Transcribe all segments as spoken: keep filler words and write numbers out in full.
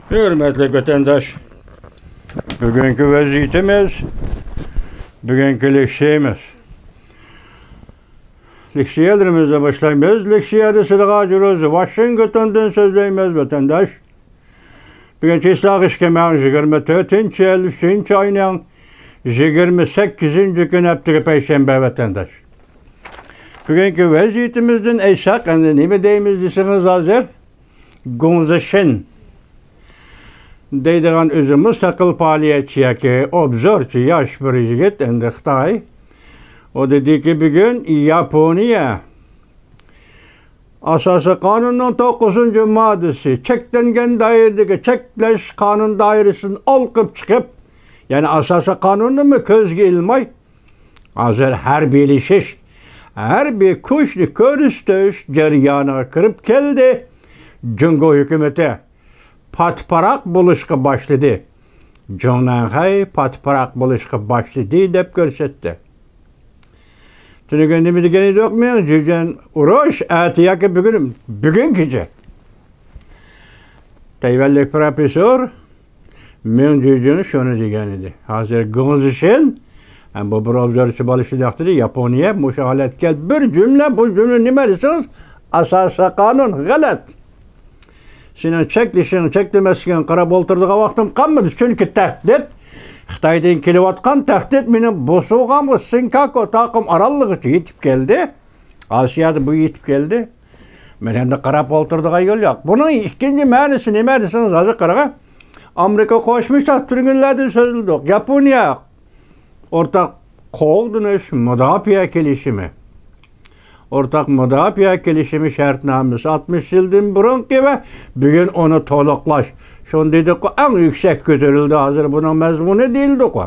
ھۆرمەتلىك ۋەتەنداش، بۈگۈنكى ۋەزىيىتىمىز، بۈگۈنكى لېكسىيەمىز. لېكسىيەلىرىمىزنى باشلايمىز. لېكسىيەدە سىلىغا جۇرۇز ۋاشىنگتوندىن سۆزلەيمىز، ۋەتەنداش. بۈگۈن چىسلاق ئىككى مىڭ يىگىرمە تۆتىنچى يىل، ئۈچىنچى ئاينىڭ يىگىرمە سەككىزىنچى كۈنى، ھەپتىگە پەيشەنبە، ۋەتەنداش. بۈگۈنكى ۋەزىيىتىمىزدىن ئېيتساق، ئەمدى نېمە دەيمىز دېسىڭىز ھازىر، گۇڭزىشىن دەيدىغان ئۆزى مۇستەقىل پائالىيەتچى ياكى ئوبزورچى ياش بىر يىگىت، ئەمدى خىتاي. ئۇ دېدىكى، بۈگۈن ياپونىيە ئاساسىي قانۇننىڭ توققۇزىنچى ماددىسى، چەكلەنگەن دائىرىدىكى چەكلەش قانۇن دائىرىسىدىن ئالقىپ چىقىپ، يەنى ئاساسىي قانۇننىمۇ كۆزگە ئىلماي، ھازىر ھەربىيلىشىش، ھەربىي كۈچنى كۆرسىتىش جەريانىغا كىرىپ كەلدى. جۇڭگو ھۆكۈمىتى پاتىپاراق بولۇشقا باشلىدى. جۇڭنەنخەي پاتىپاراق بولۇشقا باشلىدى دەپ كۆرسەتتى. تۈنۈگۈن نېمە دېگەن ئىدۇق؟ مىڭ جۈجەن ئۇرۇش ئەتە ياكى بۈگۈن، بۈگۈن كېچە. تەيۋەنلىك پروفېسسور مىڭ جۈجۈن شۇنى دېگەن ئىدى. ھازىر گۇڭزىشىن، ھەم بۇ بىر ئوبزورچى بالا شۇنداق دېدى، ياپونىيە مۇشۇ ھالەتكە كەلدى. بىر جۈملە، بۇ جۈملە نېمە دېسىڭىز، ئاساسىي قانۇن غەلەت. سېنىڭ چەكلىشىڭ، چەكلىمەسلىكىڭگە قاراپ ئولتۇرىدىغان ۋاقتىم قالمىدى، چۈنكى تەھدىت، خىتايدىن كېلىۋاتقان تەھدىت مېنىڭ بوسۇغامغا، سىنكاكۇ تاقىم ئاراللىقىغىچە يېتىپ كەلدى. ئاسىيادا بۇ يېتىپ كەلدى. مەن ئەمدى قاراپ ئولتۇرىدىغان يول يوق. بۇنىڭ ئىككىنچى مەنىسى نېمە دېسىڭىز، ھازىر قاراڭ. ئامېرىكا قوشما شتات تۈرگۈنلەردىن سۆزلىدۇق. ياپونىيە ئورتاق قوغدىنىش مۇداپىئە كېلىشىمى. ئورتاق مۇداپىئە كېلىشىمى شەرتنامىسى ئاتمىش يىلدىن بۇرۇنقى ۋە بۈگۈن ئۇنى تولۇقلاش. شۇنى دېدۇققۇ، ئەڭ يۈكسەك كۆتۈرۈلدى ھازىر بۇنىڭ مەزمۇنى دېيىلدىققۇ.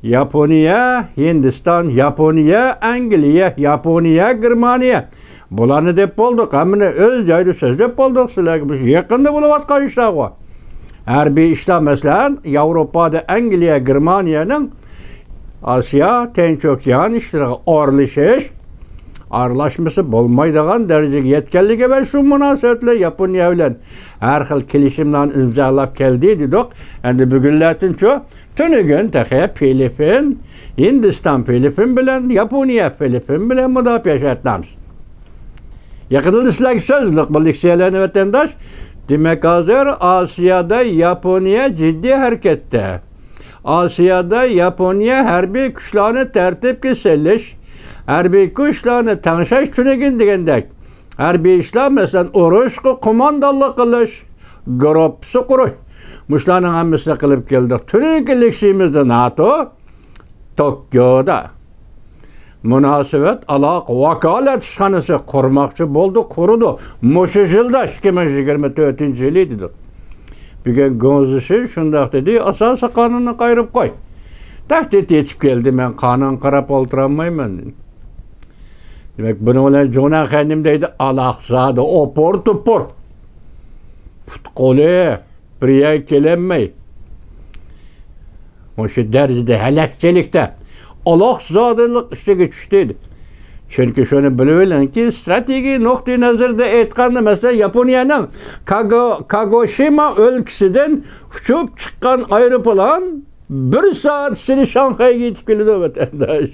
ياپونىيە، ھىندىستان، ياپونىيە، ئەنگلىيە، ياپونىيە، گېرمانىيە. بۇلارنى دەپ بولدۇق، ھەممىنى ئۆز جايىدا سۆزلەپ بولدۇق سىلەرگە. مۇشۇ يېقىندا بولۇۋاتقان ئىشلارغۇ. ھەربىي ئىشلار، مەسىلەن، ياۋروپادا ئەنگلىيە، گېرمانىيەنىڭ ئاسىيا، تىنچ ئوكيان ئىشلىرىغا ئارىلىشىش، ئارىلاشمىسا بولمايدىغان دەرىجىگە يەتكەنلىكى ۋە شۇ مۇناسىۋەت بىلەن ياپونىيە بىلەن ھەر خىل كېلىشىملارنى ئىمزالاپ كەلدى دېدۇق. ئەمدى بۈگۈنلەتىنچۇ، تۈنۈگۈن تېخى فىلىپپىن، ھىندىستان فىلىپپىن بىلەن، ياپونىيە فىلىپپىن بىلەن مۇداپىئە شەرتنامىسى. يېقىندا سىلەرگە سۆزلىدۇق بۇ لېكسىيەلەرنى، ۋەتەنداش. دېمەك، ھازىر ئاسىيادا ياپونىيە جىددىي ھەرىكەتتە. ئاسىيادا ياپونىيە ھەربىي كۈچلەرنى تەرتىپكە سېلىش، ھەربىي كۈچلەرنى تەڭشەش تۈنۈگۈن دېگەندەك. ھەربىي ئىشلار، مەسىلەن، ئۇرۇشقا قوماندانلىق قىلىش، گۇرۇپپىسى قۇرۇش. مۇشۇلارنىڭ ھەممىسىنى قىلىپ كەلدۇق. تۈنۈگۈنكى لېكسىيىمىزدا ناتو توكيودا مۇناسىۋەت، ئالاقە، ۋاكالەت ئىشخانىسى قۇرماقچى بولدى، قۇرىدۇ. مۇشۇ يىلدا، ئىككى مىڭ يىگىرمە تۆتىنچى يىلى دېدۇق. بۈگۈن گوڭزىشى شۇنداق دېدى، ئاساسىي قانۇننى قايرىپ قوي. تەھدىت يېتىپ كەلدى، مەن قانۇنغا قاراپ ئولتۇرالمايمەن دېدى. دېمەك، بۇنىڭ بىلەن جۇڭنەنخەي نېمە دەيدۇ؟ ئالاقزادە، ئوپۇر-توپۇر. پۇت-قولى بىر يەرگە كېلەلمەي، مۇشۇ دەرىجىدە ھەلەكچىلىكتە، ئالاقزادىلىق ئىچىگە چۈشتى. چۈنكى شۇنى بىلىۋېلىڭكى، ئىستراتېگىيە نۇقتىئى نەزىرىدە ئېيتقاندا، مەسىلەن، ياپونىيەنىڭ كاگو-، كاگوشىما ئۆلكىسىدىن ئۇچۇپ چىققان ئايروپىلان بىر سائەت ئىچىدە شاڭخەيگە يېتىپ كېلىدۇ، ۋەتەنداش.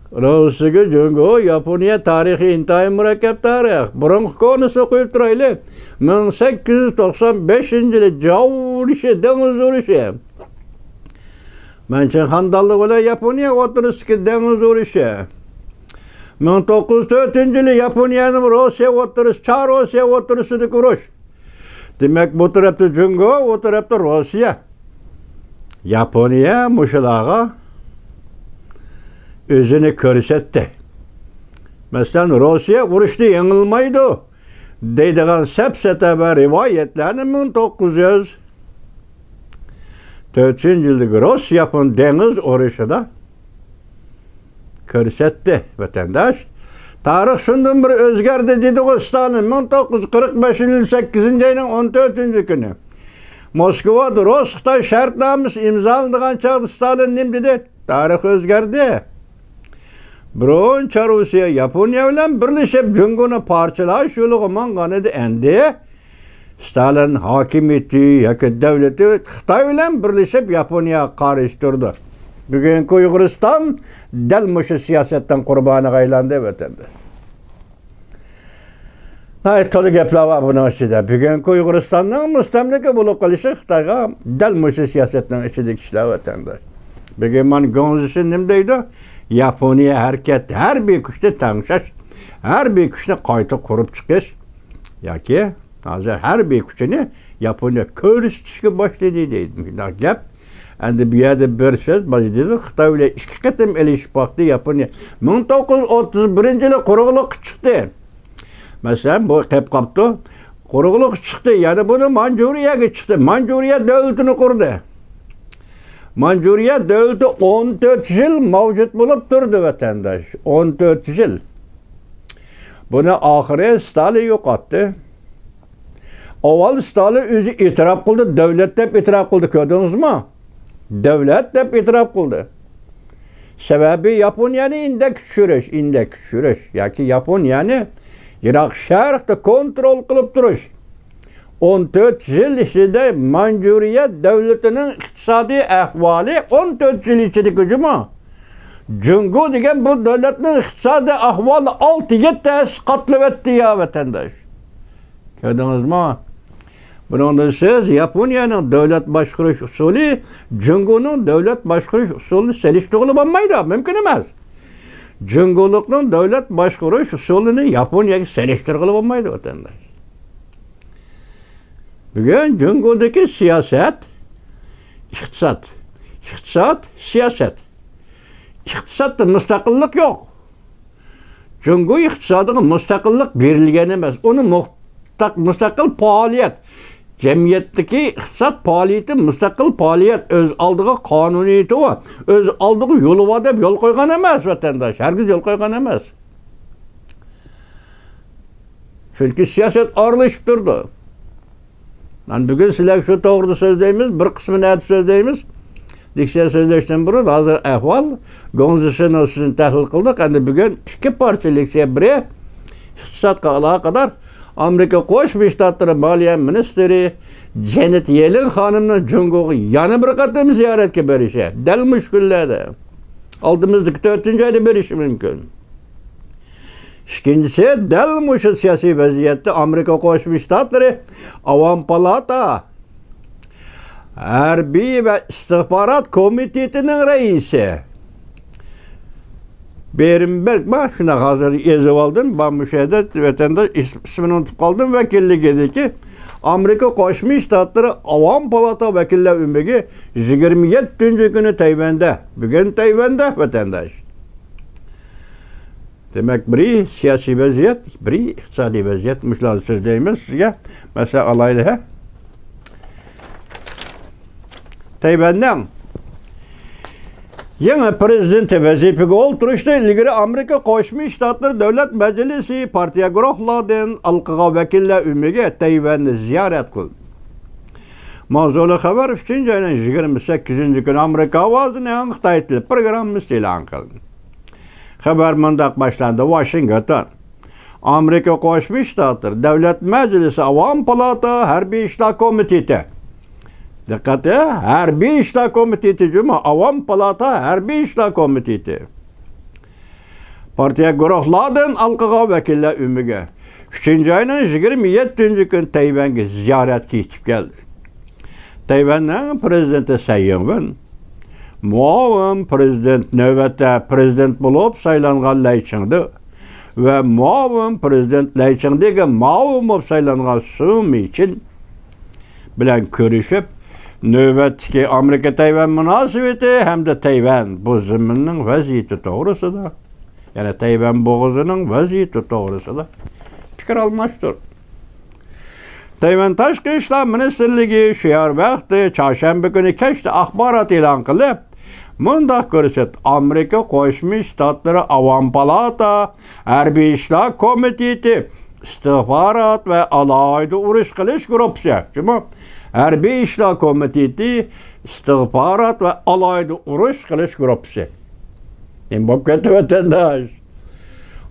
روسىيەگە جۇڭگو، ياپونىيە تارىخى ئىنتايىن مۇرەككەپ تارىخ. بۇرۇنقى كونىسىنى قويۇپ تۇرايلى. مىڭ سەككىز يۈز توقسان بەشىنچى يىلى جاۋ ئۇرۇشى، دېڭىز ئۇرۇشى. مەنچىن خاندانلىق بىلەن ياپونىيە ئوتتۇرىسىدىكى دېڭىز ئۇرۇشى. مىڭ توققۇز يۈز تۆتىنچى يىلى ياپونىيە ھەم روسىيە ئوتتۇرىسى، چار روسىيە ئوتتۇرىسىدىكى ئۇرۇش. دېمەك، بۇ تەرەپتە جۇڭگو، ئۇ تەرەپتە روسىيە. ياپونىيە مۇشۇلارغا ئۆزىنى كۆرسەتتى. مەسىلەن، روسىيە ئۇرۇشتا يېڭىلمايدۇ دەيدىغان سەپسەتە ۋە رىۋايەتلەرنى مىڭ توققۇز يۈز تۆتىنچى يىلدىكى روس-ياپون دېڭىز ئۇرۇشىدا كۆرسەتتى، ۋەتەنداش. تارىخ شۇندىن بىر ئۆزگەردى، دېدىغۇ ستالىن مىڭ توققۇز يۈز قىرىق بەشىنچى يىل سەككىزىنچى ئاينىڭ ئون تۆتىنچى كۈنى. موسكۋادا روس-خىتاي شەرتنامىسى ئىمزالىنىدىغان چاغدا ستالىن نېمە دېدى؟ تارىخ ئۆزگەردى. بۇرۇن چاررۇسىيە ياپونىيە بىلەن بىرلىشىپ جۇڭگونى پارچىلاش يولىغا ماڭغان ئىدى، ئەمدى ستالىن ھاكىمىيىتى ياكى دۆلىتى خىتاي بىلەن بىرلىشىپ ياپونىيەگە قارشى تۇرىدۇ. بۈگۈنكى ئۇيغۇرىستان دەل مۇشۇ سىياسەتنىڭ قۇربانىغا ئايلاندى، ۋەتەنداش. ناھايىتى تولا گەپلەر بار بۇنىڭ ئىچىدە. بۈگۈنكى ئۇيغۇرىستاننىڭ مۇستەملىكە بولۇپ قېلىشى خىتايغا دەل مۇشۇ سىياسەتنىڭ ئىچىدىكى ئىشلار، ۋەتەنداش. بۈگۈن مانا گوڭزىشى نېمە دەيدۇ؟ ياپونىيە ھەرىكەت، ھەربىي كۈچنى تەڭشەش، ھەربىي كۈچنى قايتا قۇرۇپ چىقىش ياكى ھازىر ھەربىي كۈچىنى ياپونىيە كۆرسىتىشكە باشلىدى دەيدۇ. مۇنداق گەپ. ئەمدى بۇ يەردە بىر سۆز بار دېدى، خىتاي بىلەن ئىككى قېتىم ئېلىشىپ باقتى ياپونىيە. مىڭ توققۇز يۈز ئوتتۇز بىرىنچى يىلى قۇرۇقلۇققا چىقتى. مەسىلەن، بۇ قېلىپ قاپتۇ. قۇرۇقلۇققا چىقتى، يەنە بۇنى مانجۇرىيەگە چىقتى. مانجۇرىيە دۆلىتىنى قۇردى. مانجۇرىيە دۆلىتى ئون تۆت يىل مەۋجۇت بولۇپ تۇردى، ۋەتەنداش. ئون تۆت يىل. بۇنى ئاخىرى ستالىن يوقاتتى. ئاۋۋال ستالىن ئۆزى ئېتىراپ قىلدى، دۆلەت دەپ ئېتىراپ قىلدى، كۆردىڭىزمۇ؟ دۆلەت دەپ ئېتىراپ قىلدى. سەۋەبى ياپونىيەنى ئىندەككە چۈشۈرۈش، ئىندەككە چۈشۈرۈش ياكى ياپونىيەنى يىراق شەرقتە كونترول قىلىپ تۇرۇش. ئون تۆت يىل ئىچىدە مانجۇرىيە دۆلىتىنىڭ ئىقتىسادىي ئەھۋالى، ئون تۆت يىل ئىچىدىكى جۇمۇ. جۇڭگو دېگەن بۇ دۆلەتنىڭ ئىقتىسادىي ئەھۋالى ئالتە يەتتە ھەسسە قاتلىۋەتتى يا، ۋەتەنداش. كۆردىڭىزمۇ؟ بۇنىڭدىن سىز ياپونىيەنىڭ دۆلەت باشقۇرۇش ئۇسۇلى، جۇڭگونىڭ دۆلەت باشقۇرۇش ئۇسۇلىنى سېلىشتۇرغىلى بولمايدۇ، مۇمكىن ئەمەس. جۇڭگولۇقنىڭ دۆلەت باشقۇرۇش ئۇسۇلىنى ياپونىيەگە سېلىشتۇرغىلى بولمايدۇ، ۋەتەنداش. بۈگۈن جۇڭگودىكى سىياسەت، ئىقتىساد، ئىقتىساد، سىياسەت. ئىقتىسادتا مۇستەقىللىق يوق. جۇڭگو ئىقتىسادىغا مۇستەقىللىق بېرىلگەن ئەمەس. ئۇنى مۇستەق-، مۇستەقىل پائالىيەت، جەمئىيەتتىكى ئىقتىساد پائالىيىتى مۇستەقىل پائالىيەت، ئۆز ئالدىغا قانۇنىيىتى بار، ئۆز ئالدىغا يولى بار دەپ يول قويغان ئەمەس، ۋەتەنداش. ھەرگىز يول قويغان ئەمەس. چۈنكى سىياسەت ئارىلىشىپ تۇرىدۇ. مانا بۈگۈن سىلەرگە شۇ توغرىدا سۆزلەيمىز، بىر قىسمىنى ئەتە سۆزلەيمىز. دىكسىيە سۆزلەشتىن بۇرۇن ھازىر ئەھۋال، گوڭزىشىنىڭ سۆزىنى تەھلىل قىلدۇق. ئەمدى بۈگۈن ئىككى پارچە لېكسىيە، بىرى ئىقتىسادقا ئالاقىدار ئامېرىكا قوشما شتاتلىرى مالىيە مىنىستىرى جېنېت يېلېن خانىمنىڭ جۇڭگوغا يەنە بىر قېتىم زىيارەتكە بېرىشى، دەل مۇشۇ كۈنلەردە، ئالدىمىزدىكى تۆتىنچى ئايدا بېرىشى مۇمكىن. ئىككىنچىسى، دەل مۇشۇ سىياسىي ۋەزىيەتتە ئامېرىكا قوشما شتاتلىرى ئاۋام پالاتا ھەربىي ۋە ئىستىخبارات كومىتېتىنىڭ رەئىسى بېرنبېرگ، ما، شۇنداق، ھازىر يېزىۋالدىم، بار مۇشۇ يەردە، ۋەتەنداش، ئىس-، ئىسمىنى ئۇنتۇپ قالدىم، ۋەكىللىكىدىكى ئامېرىكا قوشما شتاتلىرى ئاۋام پالاتا ۋەكىللەر ئۆمىكى يىگىرمە يەتتىنچى كۈنى تەيۋەندە، بۈگۈن تەيۋەندە، ۋەتەنداش. دېمەك، بىرى سىياسىي ۋەزىيەت، بىرى ئىقتىسادىي ۋەزىيەت. مۇشۇلارنى سۆزلەيمىز سىزگە. مەسىلەن، ئالايلى، ھە؟ تەيۋەننىڭ يېڭى پىرېزىدېنتى ۋەزىپىگە ئولتۇرۇشتىن ئىلگىرى ئامېرىكا قوشما شتاتلىرى دۆلەت مەجلىسى پارتىيە گۇرۇھلاردىن ھالقىغان ۋەكىللەر ئۆمىكى تەيۋەننى زىيارەت قىلدى. ماۋزۇلۇق خەۋەر ئۈچىنچى ئاينىڭ يىگىرمە سەككىزىنچى كۈنى ئامېرىكا ئاۋازىنىڭ خىتاي تىلى پروگراممىسىدا ئېلان قىلىندى. خەۋەر مۇنداق باشلاندى، ۋاشىنگتون. ئامېرىكا قوشما شتاتلىرى دۆلەت مەجلىسى ئاۋام پالاتا ھەربىي ئىشلار كومىتېتى. دىققەت، ھەربىي ئىشلار كومىتېتى جۇمۇ، ئاۋام پالاتا ھەربىي ئىشلار كومىتېتى. پارتىيە گۇرۇھلاردىن ھالقىغان ۋەكىللەر ئۆمىكى ئۈچىنچى ئاينىڭ يىگىرمە يەتتىنچى كۈنى تەيۋەنگە زىيارەتكە يېتىپ كەلدى. تەيۋەننىڭ پىرېزىدېنتى سەي ئىڭۋېن، مۇئاۋىن پىرېزىدېنت، نۆۋەتتە پىرېزىدېنت بولۇپ سايلانغان لەي چىڭدې ۋە مۇئاۋىن پىرېزىدېنت لەي چىڭدېگە مۇئاۋىن بولۇپ سايلانغان سۇ مىچىن بىلەن كۆرۈشۈپ، نۆۋەتتىكى ئامېرىكا تەيۋەن مۇناسىۋىتى ھەمدە تەيۋەن بۇ زېمىننىڭ ۋەزىيىتى توغرىسىدا، يەنى تەيۋەن بوغۇزىنىڭ ۋەزىيىتى توغرىسىدا پىكىر ئالماشتۇردى. تەيۋەن تاشقى ئىشلار مىنىستىرلىكى شۇ يەر ۋاقتى چارشەنبە كۈنى كەچتە ئاخبارات ئېلان قىلىپ، مۇنداق كۆرسەتتى، ئامېرىكا قوشما شتاتلىرى ئاۋام پالاتا ھەربىي ئىشلار كومىتېتى ئىستىخبارات ۋە ئالاھىدە ئۇرۇش قىلىش گۇرۇپپىسى، جۇمۇ، ھەربىي ئىشلار كومىتېتى ئىستىخبارات ۋە ئالاھىدە ئۇرۇش قىلىش گۇرۇپپىسى. نېمە بولۇپ كەتتى، ۋەتەنداش؟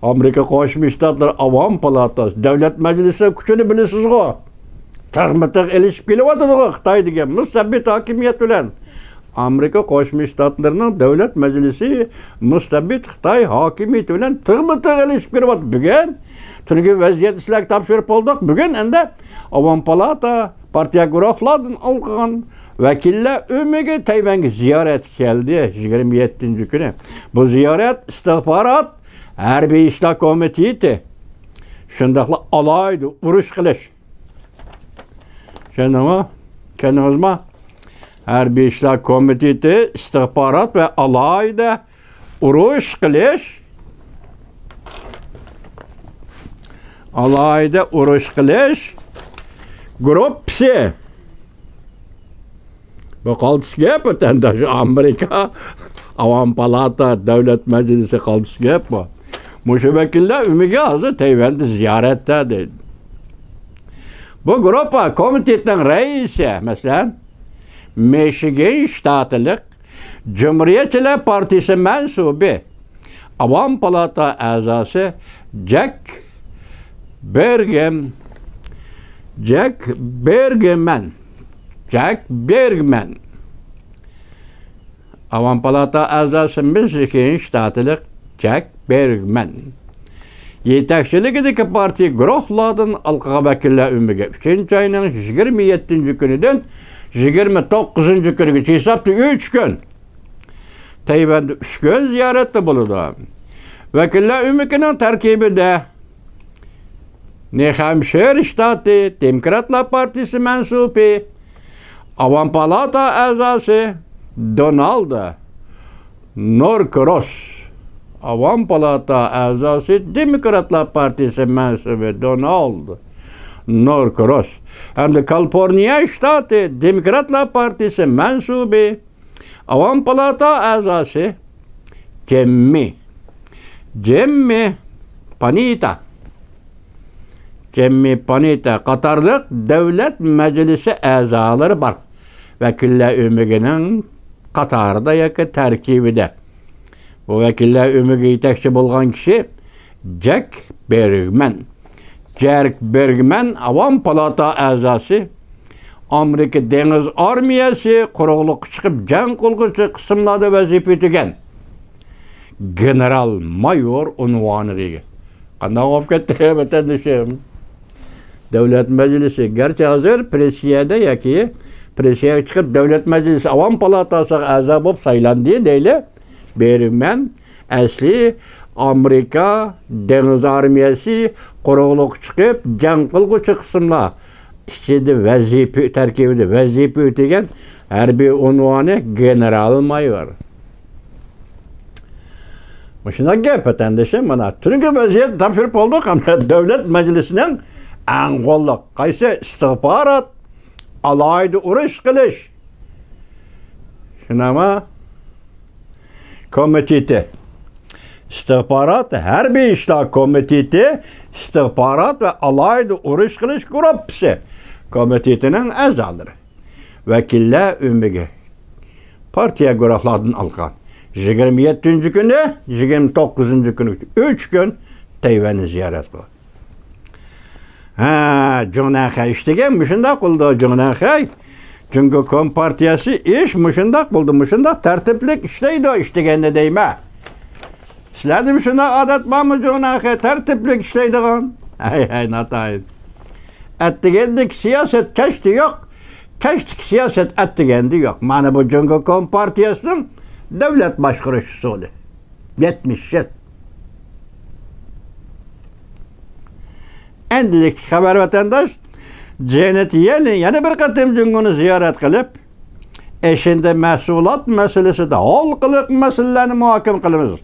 ئامېرىكا قوشما شتاتلىرى ئاۋام پالاتاسى، دۆلەت مەجلىسى كۈچىنى بىلىسىزغۇ؟ تىغمۇ تىغ ئېلىشىپ كېلىۋاتىدىغۇ خىتاي دېگەن مۇستەبىت ھاكىمىيەت بىلەن. ئامېرىكا قوشما شتاتلىرىنىڭ دۆلەت مەجلىسى مۇستەبىت خىتاي ھاكىمىيىتى بىلەن تىغمۇ تىغ ئېلىشىپ كېلىۋاتىدۇ. بۈگۈن تۈنۈگۈن ۋەزىيەتنى سىلەرگە تاپشۇرۇپ بولدۇق. بۈگۈن ئەمدى ئاۋام پالاتا پارتىيە گۇرۇھلاردىن ئالقىغان ۋەكىللەر ئۆمىكى تەيۋەنگە زىيارەتكە كەلدى، يىگىرمە يەتتىنچى كۈنى. بۇ زىيارەت ئىستىخبارات، ھەربىي ئىشلار كومىتېتى، شۇنداقلا ئالاھىدە ئۇرۇش قىلىش. چۈشەندىڭمۇ؟ چۈشەندىڭىزمۇ؟ ھەربىي ئىشلار كومىتېتى، ئىستىخبارات ۋە ئالاھىدە ئۇرۇش قىلىش، ئالاھىدە ئۇرۇش قىلىش گۇرۇپپىسى. بۇ قالتىس گەپ، ۋەتەنداش. ئامېرىكا ئاۋام پالاتا دۆلەت مەجلىسى قالتىس گەپ بۇ. مۇشۇ ۋەكىللەر ئۆمىكى ھازىر تەيۋەندە زىيارەتتە دەيدۇ. بۇ گۇرۇپپا كومىتېتنىڭ رەئىسى، مەسىلەن، مىشىگان شتاتلىق جۇمھۇرىيەتچىلەر پارتىيىسى مەنسۇبى، ئاۋام پالاتا ئەزاسى جەك بېرگېم، جەك بېرگمەن، جەك بېرگمەن. ئاۋام پالاتا ئەزاسى مىشىگان شتاتلىق جەك بېرگمەن يېتەكچىلىكىدىكى پارتىيە گۇرۇھلاردىن ئالقىغان ۋەكىللەر ئۆمىكى ئۈچىنچى ئاينىڭ يىگىرمە يەتتىنچى كۈنىدىن يىگىرمە توققۇزىنچى كۈنىگىچە، ھېسابتا ئۈچ كۈن، تەيۋەندە ئۈچ كۈن زىيارەتتە بولىدۇ. ۋەكىللەر ئۆمىكىنىڭ تەركىبىدە نيۇ خامپشىر شتاتى دېموكراتلار پارتىيىسى مەنسۇبى، ئاۋام پالاتا ئەزاسى دونالد نوركروس، ئاۋام پالاتا ئەزاسى دېموكراتلار پارتىيىسى مەنسۇبى دونالد نوركروس ھەمدە كالىفورنىيە شتاتى دېموكراتلار پارتىيىسى مەنسۇبى، ئاۋام پالاتا ئەزاسى جېممى، جېممى پانېتا، جېممى پانېتا قاتارلىق دۆلەت مەجلىسى ئەزالىرى بار. ۋەكىللەر ئۆمىكىنىڭ قاتارىدا ياكى تەركىبىدە. بۇ ۋەكىللەر ئۆمىكىگە يېتەكچى بولغان كىشى جەك بېرگمەن. جەك بېرگمەن ئاۋام پالاتا ئەزاسى، ئامېرىكا دېڭىز ئارمىيەسى قۇرۇقلۇققا چىقىپ جەڭ قىلغۇچى قىسىملاردا ۋەزىپە ئۆتىگەن گېنېرال مايور ئۇنۋانىغا ئىگە. قانداق بولۇپ كەتتى، ۋەتەندىشىم؟ دۆلەت مەجلىسى، گەرچە ھازىر پرېسسىيەدە ياكى پرېسسىيەگە چىقىپ دۆلەت مەجلىسى ئاۋام پالاتاسىغا ئەزا بولۇپ سايلاندى دەيلى، بېرگمەن ئەسلى ئامېرىكا دېڭىز ئارمىيەسى قۇرۇقلۇققا چىقىپ جەڭ قىلغۇچى قىسىملار ئىچىدە ۋەزىپە، تەركىبىدە ۋەزىپە ئۆتىگەن ھەربىي ئۇنۋانى گېنېرال مايور. مۇشۇنداق گەپ، ۋەتەندىشىم، مانا تۈنۈگۈن ۋەزىيەت تاپشۇرۇپ بولدۇق، ئەمدى دۆلەت مەجلىسىنىڭ ئەڭ قوللۇق قايسى ئىستىخبارات، ئالاھىدە ئۇرۇش قىلىش، شۇنداقمۇ؟ كومىتېتى، ئىستىخبارات، ھەربىي ئىشلار كومىتېتى، ئىستىخبارات ۋە ئالاھىدە ئۇرۇش قىلىش گۇرۇپپىسى كومىتېتىنىڭ ئەزالىرى، ۋەكىللەر ئۆمىكى پارتىيە گۇرۇھلاردىن ئالقان يىگىرمە يەتتىنچى كۈنى، يىگىرمە توققۇزىنچى كۈنى ئۈچ كۈن تەيۋەننى زىيارەت قىلغان. ھە، جۇڭنەنخەي ئىش دېگەن مۇشۇنداق بولىدۇ، جۇڭنەنخەي. جۇڭگو كومپارتىيەسى ئىش مۇشۇنداق بولىدۇ، مۇشۇنداق تەرتىپلىك ئىشلەيدۇ ئىش دېگەندە دەيمەن. سىلەردە مۇشۇنداق ئادەت بارمۇ جۇڭنەنخەي تەرتىپلىك ئىشلەيدىغان؟ ھەي، ھەي، ناتايىن. ئەتىگەندىكى سىياسەت كەچتە يوق، كەچتىكى سىياسەت ئەتىگەندە يوق. مانا بۇ جۇڭگو كومپارتىيەسىنىڭ دۆلەت باشقۇرۇش ئۇسۇلى. يەتمىش يىل. ئەمدىلىكتىكى خەۋەر، ۋەتەنداش. جېنېت يېلېن يەنە بىر قېتىم جۇڭگونى زىيارەت قىلىپ، ئېشىندە مەھسۇلات مەسىلىسىدە ھالقىلىق مەسىلىلەرنى مۇھاكىمە قىلىمىز،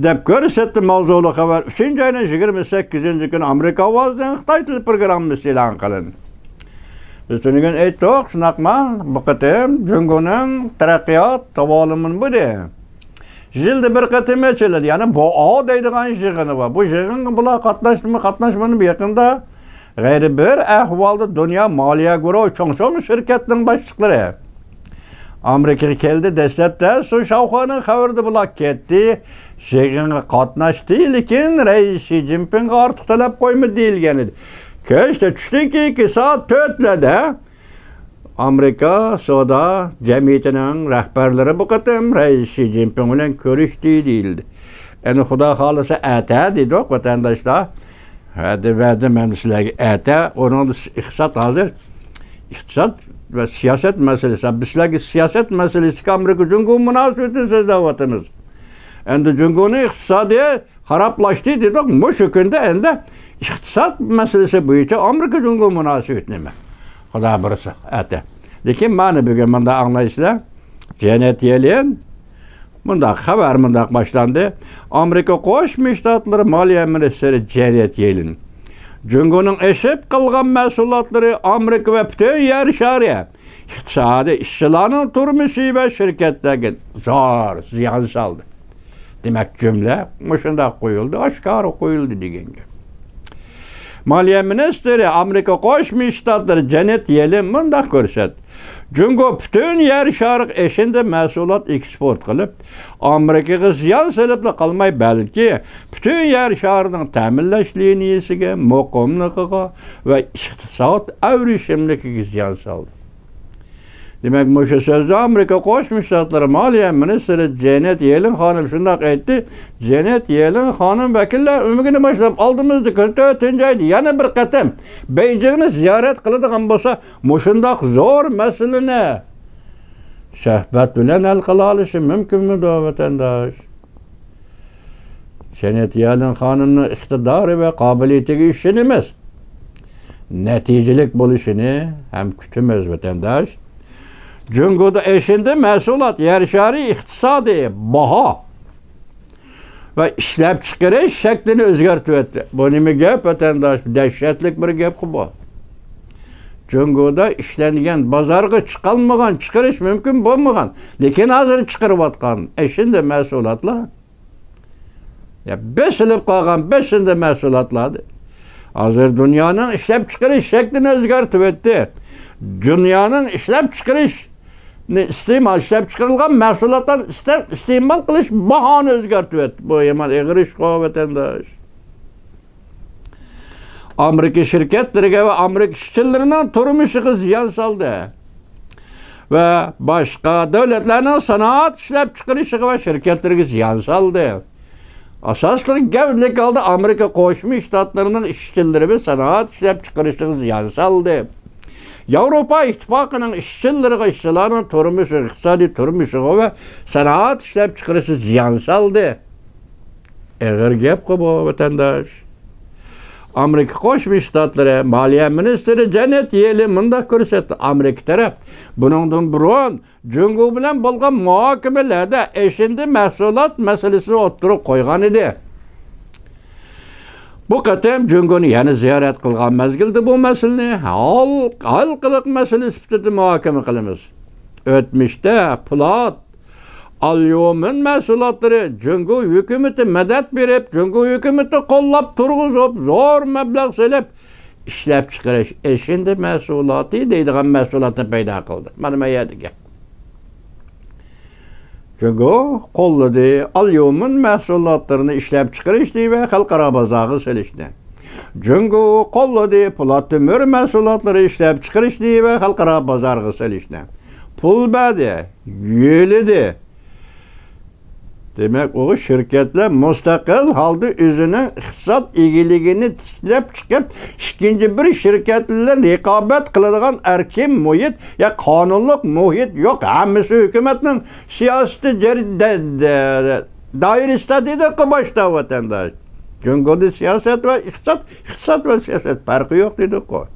دەپ كۆرسەتتى. ماۋزۇلۇق خەۋەر ئۈچىنچى ئاينىڭ يىگىرمە سەككىزىنچى كۈنى ئامېرىكا ئاۋازىنىڭ خىتاي تىل پروگراممىسى ئېلان قىلىندى. بىز تۈنۈگۈن ئېيتتۇق، شۇنداقما؟ بۇ قېتىم جۇڭگونىڭ تەرەققىيات داۋالىنىشى بۇ. يىلدا بىر قېتىم ئېچىلىدۇ. يەنى بوئا دەيدىغان يىغىنى بار. بۇ يىغىنغا بۇلار قاتناشتىمۇ، قاتناشمىدىمۇ، يېقىندا غەيرىي بىر ئەھۋالدا دۇنيا مالىيە گۇرۇھى چوڭ-چوڭ شىركەتنىڭ باشلىقلىرى، ئامېرىكىغا كەلدى. دەسلەپتە سۇ شاۋخۇنىڭ خەۋىرىدە بۇلار كەتتى، يىغىنغا قاتناشتى، لېكىن رەئىس شى جىنپىڭغا ئارتۇق تەلەپ قويمىدى دېيىلگەن ئىدى. كەچتە، چۈشتىن كېيىنكى سائەت تۆتلەردە ئامېرىكا سودا جەمئىيىتىنىڭ رەھبەرلىرى بۇ قېتىم رەئىس شى جىنپىڭ بىلەن كۆرۈشتى دېيىلدى. ئەنە خۇدا خالىسا ئەتە دېدۇق، ۋەتەنداشلار. ھەدە ۋەدە مەن سىلەرگە ئەتە، ئۇنىڭدا ئىقتىساد ھازىر، ئىقتىساد ۋە سىياسەت مەسىلىسى. بىز سىلەرگە سىياسەت مەسىلىسىدىكى ئامېرىكا جۇڭگو مۇناسىۋىتىنى سۆزلەۋاتىمىز. ئەمدى جۇڭگونىڭ ئىقتىسادى خارابلاشتى دېدۇق. مۇشۇ كۈندە ئەمدى ئىقتىساد مەسىلىسى بويىچە ئامېرىكا جۇڭگو مۇناسىۋىتى نېمە؟ خۇدا بۇيرۇسا، ئەتە. لېكىن مانا بۈگۈن مۇنداق ئاڭلايسىلەر. جەنەت يېلېن، مۇنداق خەۋەر مۇنداق باشلاندى. ئامېرىكا قوشما شتاتلىرى مالىيە مىنىستىرى جەنەت يېلېن، جۇڭگونىڭ ئېشىپ قالغان مەھسۇلاتلىرى ئامېرىكا ۋە پۈتۈن يەر شارى ئىقتىسادىي ئىشچىلارنىڭ تۇرمۇشى ۋە شىركەتلەرگە زور زىيان سالدى. دېمەك، جۈملە مۇشۇنداق قويۇلدى، ئاشكارا قويۇلدى دېگەن گەپ. مالىيە مىنىستىرى، ئامېرىكا قوشما شتاتلىرى جەنېت يېلېن مۇنداق كۆرسەتتى. جۇڭگو پۈتۈن يەر شارىغا ئېشىندى مەھسۇلات ئېكسپورت قىلىپ، ئامېرىكىغا زىيان سېلىپلا قالماي، بەلكى پۈتۈن يەر شارىنىڭ تەمىنلەش لىنىيىسىگە، مۇقىملىقىغا ۋە ئىقتىساد ئەۋرىشىملىكىگە زىيان سالدى. دېمەك، مۇشۇ سۆزدە ئامېرىكا قوشما شتاتلىرى مالىيە مىنىستىرى جېنېت يېلېن خانىم شۇنداق ئېيتتى. جېنېت يېلېن خانىم ۋەكىللەر ئۆمىكىنى باشلاپ، ئالدىمىزدىكى تۆتىنچى ئايدا يەنە بىر قېتىم بېيجىڭنى زىيارەت قىلىدىغان بولسا، مۇشۇنداق زور مەسىلىنى سۆھبەت بىلەن ھەل قىلالىشى مۇمكىنمىدۇ، ۋەتەنداش؟ جېنېت يېلېن خانىمنىڭ ئىقتىدارى ۋە قابىلىيىتىگە ئىشىنىمىز. نەتىجىلىك بولۇشىنى ھەم كۈتىمىز، ۋەتەنداش. جۇڭگودا ئېشىندى مەھسۇلات، يەر شارى ئىقتىسادى، باھا ۋە ئىشلەپچىقىرىش شەكلىنى ئۆزگەرتىۋەتتى. بۇ نېمە گەپ، ۋەتەنداش؟ دەھشەتلىك بىر گەپقۇ بۇ. جۇڭگودا ئىشلەنگەن، بازارغا چىقالمىغان، چىقىرىش مۇمكىن بولمىغان، لېكىن ھازىر چىقىرىۋاتقان ئېشىندى مەھسۇلاتلار، يا، بېسىلىپ قالغان بېسىندى مەھسۇلاتلار. ھازىر دۇنيانىڭ ئىشلەپچىقىرىش شەكلىنى ئۆزگەرتىۋەتتى. دۇنيانىڭ ئىشلەپچىقىرىشنى ئىستېمال، ئىشلەپچىقىرىلغان مەھسۇلاتلارنى ئىستە-، ئىستېمال قىلىش باھانى ئۆزگەرتىۋەتتى. بۇ يامان ئېغىر ئىشقۇ، ۋەتەنداش. ئامېرىكا شىركەتلىرىگە ۋە ئامېرىكا ئىشچىلىرىنىڭ تۇرمۇشىغا زىيان سالدى ۋە باشقا دۆلەتلەرنىڭ سانائەت ئىشلەپچىقىرىشىغا ۋە شىركەتلىرىگە زىيان سالدى. ئاساسلىق گەۋدىلىك ھالدا ئامېرىكا قوشما شتاتلىرىنىڭ ئىشچىلىرى ۋە سانائەت ئىشلەپچىقىرىشىغا زىيان سالدى. ياۋروپا ئىتتىپاقىنىڭ ئىشچىلىرىغا، ئىشچىلارنىڭ تۇرمۇشىغا، ئىقتىسادىي تۇرمۇشىغا ۋە سانائەت ئىشلەپچىقىرىشىغا زىيان سالدى. ئېغىر گەپقۇ بۇ، ۋەتەنداش. ئامېرىكا قوشما شتاتلىرى مالىيە مىنىستىرى جېنېت يېلېن مۇنداق كۆرسەتتى، ئامېرىكا تەرەپ بۇنىڭدىن بۇرۇن جۇڭگو بىلەن بولغان مۇھاكىمىلەردە ئېشىندى مەھسۇلات مەسىلىسىنى ئوتتۇرىغا قويغان ئىدى. بۇ قېتىم جۇڭگونى يەنە زىيارەت قىلغان مەزگىلدە بۇ مەسىلىنى ھال، ھالقىلىق مەسىلە سۈپىتىدە مۇھاكىمە قىلىمىز. ئۆتمۈشتە پولات، ئاليۇمىن مەھسۇلاتلىرى جۇڭگو ھۆكۈمىتى مەدەت بېرىپ، جۇڭگو ھۆكۈمىتى قوللاپ تۇرغۇزۇپ، زور مەبلەغ سېلىپ، ئىشلەپچىقىرىش ئېشىندى مەھسۇلاتى دەيدىغان مەھسۇلاتنى پەيدا قىلدى. مانا ما يەردە گەپ. جۇڭگو قوللىدى ئاليۇمىن مەھسۇلاتلىرىنى ئىشلەپچىقىرىشنى ۋە خەلقئارا بازارغا سېلىشنى. جۇڭگو قوللىدى پولات تۆمۈر مەھسۇلاتلىرى ئىشلەپچىقىرىشنى ۋە خەلقئارا بازارغا سېلىشنى. پۇل بەردى، يۆلىدى. دېمەك، ئۇ شىركەتلەر مۇستەقىل ھالدا ئۆزىنىڭ ئىقتىساد ئىگىلىكىنى تىكلەپ چىقىپ، ئىككىنچى بىر شىركەت بىلەن رىقابەت قىلىدىغان ئەركىن مۇھىت يا قانۇنلۇق مۇھىت يوق. ھەممىسى ھۆكۈمەتنىڭ سىياسىتى جەرى-، دە-، دە-، دائىرىسىدە دېدۇققۇ باشتا، ۋەتەنداش. جۇڭگودا سىياسەت ۋە ئىقتىساد، ئىقتىساد ۋە سىياسەت پەرقى يوق دېدۇققۇ.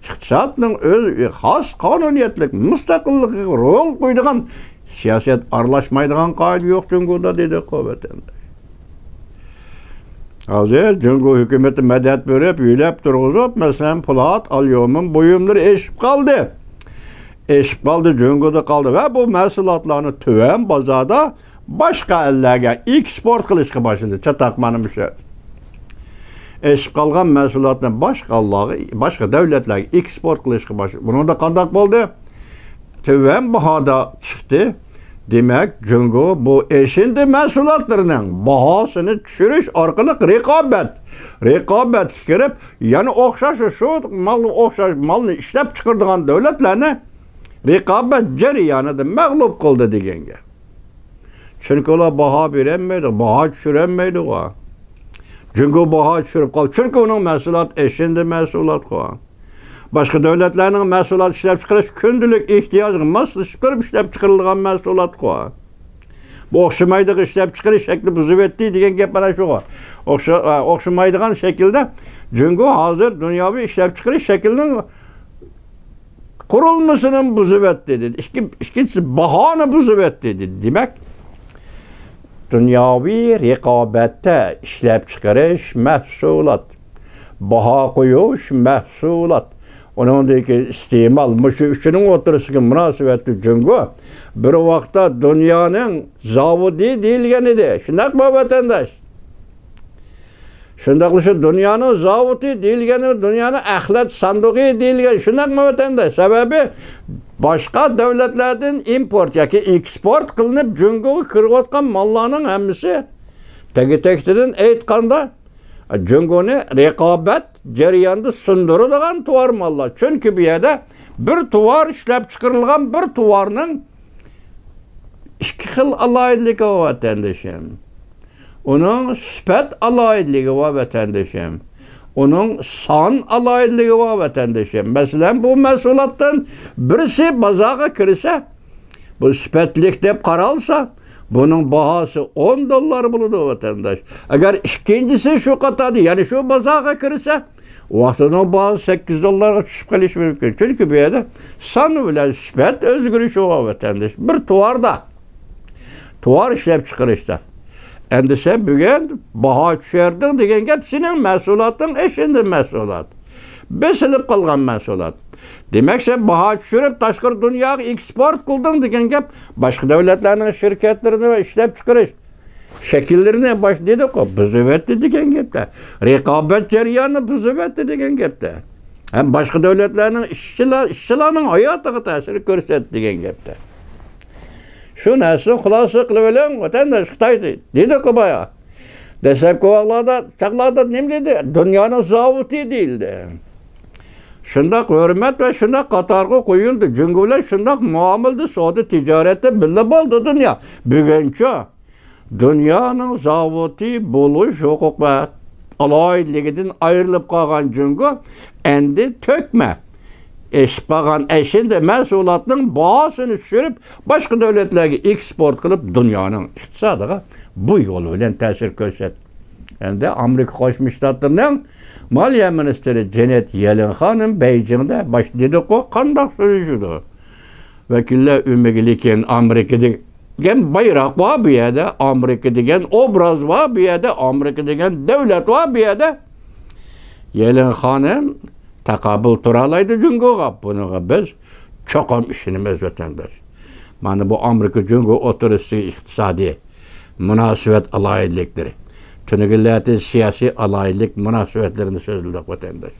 ئىقتىسادنىڭ ئۆز خاس قانۇنىيەتلىك مۇستەقىللىقىغا رول قويىدىغان سىياسەت، ئارىلاشمايدىغان قائىدە يوق جۇڭگودا دېدۇققۇ، ۋەتەنداش. ھازىر جۇڭگو ھۆكۈمىتى مەدەت بېرىپ، يۆلەپ تۇرغۇزۇپ، مەسىلەن، پولات، ئاليۇمىن بۇيۇملىرى ئېشىپ قالدى. ئېشىپ قالدى، جۇڭگودا قالدى ۋە بۇ مەھسۇلاتلارنى تۆۋەن بازاردا باشقا ئەللەرگە ئېكسپورت قىلىشقا باشلىدى. چاتاق مانا مۇشۇ. ئېشىپ قالغان مەھسۇلاتنى باشقا ئەللەرگە، باشقا دۆلەتلەرگە ئېكسپورت قىلىشقا باشلىدى. بۇنىڭدا قانداق بولدى؟ تۆۋەن باھادا چىقتى. دېمەك، جۇڭگو بۇ ئېشىندى مەھسۇلاتلىرىنىڭ باھاسىنى چۈشۈرۈش ئارقىلىق رىقابەت، رىقابەتكە كىرىپ، يەنە ئوخشاش شۇ مالغا ئوخشاش مالنى ئىشلەپ چىقىرىدىغان دۆلەتلەرنى رىقابەت جەريانىدا مەغلۇپ قىلدى دېگەن گەپ. چۈنكى ئۇلار باھا بېرەلمەيدۇ، باھا چۈشۈرەلمەيدىغۇ. جۇڭگو باھا چۈشۈرۈپ قالدى. چۈنكى ئۇنىڭ مەھسۇلاتى ئېشىندى مەھسۇلاتقۇ. باشقا دۆلەتلەرنىڭ مەھسۇلات ئىشلەپچىقىرىش كۈندىلىك ئېھتىياجىغا ماسلىشىپ تۇرۇپ ئىشلەپچىقىرىلغان مەھسۇلاتقۇ. بۇ ئوخشىمايدىغان ئىشلەپچىقىرىش شەكلى بۇزۇۋەتتى دېگەن گەپ مانا شۇغۇ. ئوخشا-، ئا، ئوخشىمايدىغان شەكىلدە جۇڭگو ھازىر دۇنياۋى ئىشلەپچىقىرىش شەكلىنىڭ قۇرۇلمىسىنى بۇزۇۋەتتى دېدى. ئىككى-، ئىككىنچىسى، باھانى بۇزۇۋەتتى دېدى. دېمەك، دۇنياۋى رىقابەتتە ئىشلەپچىقىرىش مەھسۇلات، باھا قويۇش مەھسۇلات، ئۇنىڭدىكى ئىستېمال، مۇشۇ ئۈچىنىڭ ئوتتۇرىسىدىكى مۇناسىۋەتتە جۇڭگو بىر ۋاقىتتا دۇنيانىڭ زاۋۇتى دېيىلگەن ئىدى. شۇنداقمۇ، ۋەتەنداش؟ شۇنداقلا شۇ دۇنيانىڭ زاۋۇتى دېيىلگەن، دۇنيانىڭ ئەخلەت ساندۇقى دېيىلگەن، شۇنداقمۇ، ۋەتەنداش؟ سەۋەبى، باشقا دۆلەتلەردىن ئىمپورت ياكى ئېكسپورت قىلىنىپ جۇڭگوغا كىرىۋاتقان ماللارنىڭ ھەممىسى، تەگە-تەكتىدىن ئېيتقاندا، جۇڭگونى رىقابەت جەريانىدا سۇندۇرىدىغان تۇۋار ماللار. چۈنكى بۇ يەردە بىر تۇۋار ئىشلەپچىقىرىلغان بىر تۇۋارنىڭ ئىككى خىل ئالاھىدىلىكى بار، ۋەتەندىشىم. ئۇنىڭ سۈپەت ئالاھىدىلىكى بار، ۋەتەندىشىم. ئۇنىڭ سان ئالاھىدىلىكى بار، ۋەتەندىشىم. مەسىلەن، بۇ مەھسۇلاتتىن بىرسى بازارغا كىرسە، بۇ سۈپەتلىك دەپ قارالسا، بۇنىڭ باھاسى ئون دوللار بولىدۇ، ۋەتەنداش. ئەگەر ئىككىنچىسى شۇ قاتاردا يەنە شۇ بازارغا كىرسە، ۋاقتىنىڭ باھاسى سەككىز دوللارغا چۈشۈپ قېلىشى مۇمكىن. چۈنكى بۇ يەردە سان بىلەن سۈپەت ئۆزگىرىشى بار، ۋەتەنداش. بىر تۇۋاردا، تۇۋار ئىشلەپچىقىرىشتا. ئەمدى سەن بۈگۈن باھا چۈشۈردۈڭ دېگەن گەپ سېنىڭ مەھسۇلاتىڭ ئېشىندى مەھسۇلات. بېسىلىپ قالغان مەھسۇلات. دېمەك، سەن باھا چۈشۈرۈپ تاشقىرى دۇنياغا ئېكسپورت قىلدىڭ دېگەن گەپ باشقا دۆلەتلەرنىڭ شىركەتلىرىنى ۋە ئىشلەپچىقىرىش شەكىللىرىنى باش دېدۇققۇ، بۇزۇۋەتتى دېگەن گەپتە. رىقابەت جەريانىنى بۇزۇۋەتتى دېگەن گەپتە. ھەم باشقا دۆلەتلەرنىڭ ئىشچىلار، ئىشچىلارنىڭ ھاياتىغا تەسىر كۆرسەتتى دېگەن گەپتە. شۇ نەرسىنى خۇلاسە قىلىۋېلىڭ، ۋەتەنداش، خىتاي دېدۇققۇ بايا. دەسلەپكى ۋاقىتلاردا، چاغلاردا نېمە دېدى؟ دۇنيانىڭ زاۋۇتى دېيىلدى. شۇنداق ھۆرمەت ۋە شۇنداق قاتارغا قويۇلدى. جۇڭگو بىلەن شۇنداق مۇئامىلىدە سودا تىجارەتتە بىللە بولدى دۇنيا. بۈگۈنچۇ؟ دۇنيانىڭ زاۋۇتى بولۇش ھوقۇق ۋە ئالاھىدىلىكىدىن ئايرىلىپ قالغان جۇڭگو ئەمدى تۆكمە ئېشىپ قالغان ئەشىندە مەھسۇلاتنىڭ باھاسىنى چۈشۈرۈپ، باشقا دۆلەتلەرگە ئېكسپورت قىلىپ، دۇنيانىڭ ئىقتىسادىغا بۇ يول بىلەن تەسىر كۆرسەتتى. ئەمدى ئامېرىكا قوشما شتاتلىرىنىڭ مالىيە مىنىستىرى جېنېت يېلېن خانىم بېيجىڭدا باش دېدىقۇ، قانداق سۆزلىشىدۇ؟ ۋەكىللەر ئۆمىكى، لېكىن ئامېرىكا دېگەن بايراق بار بۇ يەردە، ئامېرىكا دېگەن ئوبراز بار بۇ يەردە، ئامېرىكا دېگەن دۆلەت بار بۇ يەردە. يېلېن خانىم تاقابىل تۇرالايدۇ جۇڭگوغا. بۇنىڭغا بىز چوقۇم ئىشىنىمىز، ۋەتەنداش. مانا بۇ ئامېرىكا جۇڭگو ئوتتۇرىسىدىكى ئىقتىسادىي مۇناسىۋەت ئالاھىدىلىكلىرى. تۈنۈگۈنلەردە سىياسىي ئالاھىدىلىك مۇناسىۋەتلىرىنى سۆزلىدۇق، ۋەتەنداش.